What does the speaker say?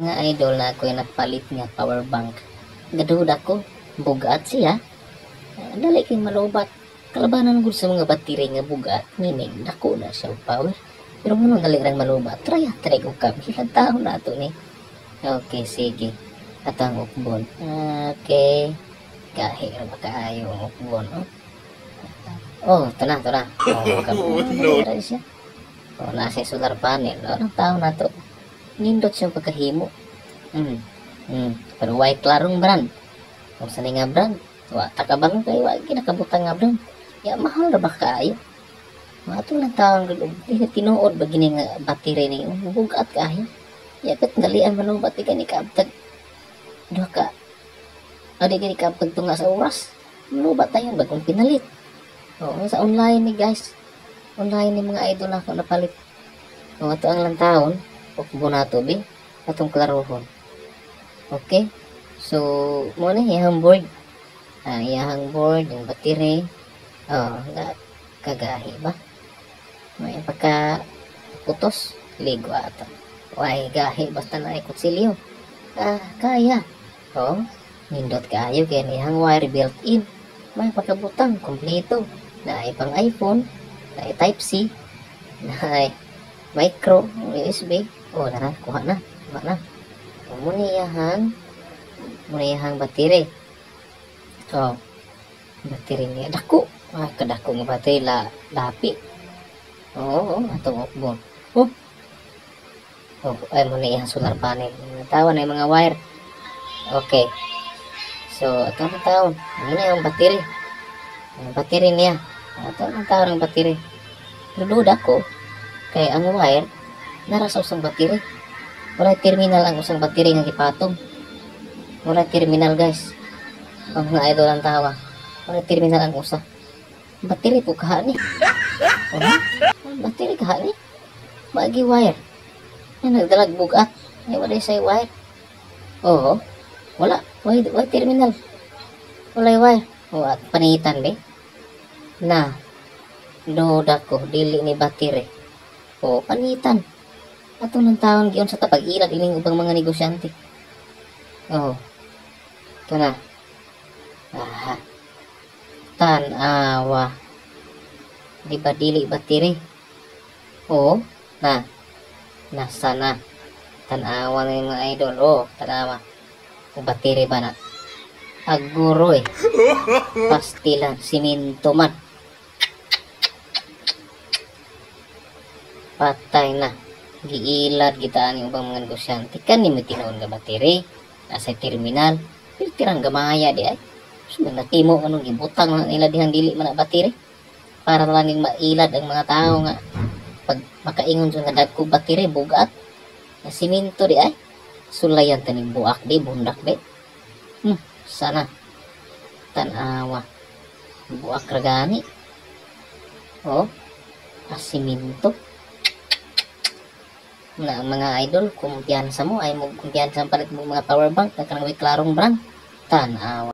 Mga idol, na ako yung nagpalit nga power bank. Gaduda ko, bugat siya. Dali kay malobat. Kalabanan gud sa mga battery nga bugat, meaning dako na siya og power. Pero nganong dali rang malobat? Try, try ko kab. Ilang taon na ato ni. Okay, sige. Ato ang ukbon. Okay. Gahi ra ba kaayo ang ukbon, oh? Oh, ito na, ito na. Oh, No. Dali siya. Oh, nasa solar panel. Oh, anong taon na to? Nindot siyang pagkahimo. Pero way klarong brand. Kung sa nga brand, wa ta kabalo kay wa ginakabutang nga brand. Ya mahal ra ba kaayo? Ato lang taon gud og tinuod ba gini nga battery ni bugat kaayo. Ya kat dalian man di gani kaabtag duha ka. Adi gani kaabtag tunga sa oras. Malubat tayo bagong pinalit. Oo, sa online ni guys. Online ni mga idol ako napalit. O ato ang lantawon, ukbo nato bi atong klarohon. Okay? So, mo na iyang board. Ah, iyang board, yung battery. Oh, nga kagahi ba? May pagka putos, ligo ato. Way gahi basta na kutsilyo. Ah, kaya. Oh, nindot kaayo kay iyang wire built-in. May pagkabutang kompleto. Na pang iPhone, na Type C, na micro USB. Oh, nara, kuha na, kuha na. Oh, muna iyahang battery. Oh, battery niya dako. Ah, kadako nga battery la lapi. Oo, oh, atong ukbon. Oh. Oh, ay muna iyang solar panel. Tawa na yung mga wire. Okay. So, ato ang taon. Muna yung battery. Ang battery niya. Ato ang taon ang battery. Pero duda ko, kay ang wire, nara sa usang battery. Wala terminal ang usang battery nga gipatong. Wala terminal, guys. Ang mga idol ang tawa. Wala terminal ang usa. Battery po kaha ni. Oh, battery kaha ni. Bagi wire. Yan, nagdalag bugat. Ay, wala sa wire. Oo. Wala. Wala, wala terminal. Wala wire. O, at panitan, be. Na. Duda ko. Dili ni battery. O, panitan. Ato ng taon giyon sa tapag ilad ining ubang mga negosyante. Oh. Ito na. Aha. Tan-awa. Di ba dili battery? Oo. Na. Nasa na. Tan-awa na yung mga idol. Oh, tan-awa. Kung battery ba na? Aguro eh. Pastilan. Siminto man. Patay na. Giilad kita ang ubang mga negosyante. Kani mo tinuon nga battery. Nasa terminal. Pero tirang gamaya di ay. So, natimo anong gibutang na nila dihang dili man na battery. Para lang yung mailad ang mga tao nga pag makaingon sa nga dagko battery bugat. Na siminto di ay. Sulayan taning buak di bundak di. Sana. Tanawa. Buak ra gani. Oh, asiminto. Na mga idol, kumpiyansa mo ay mo kumpiyansa palit mo mga power bank na kanang klarong brand. Tanawa.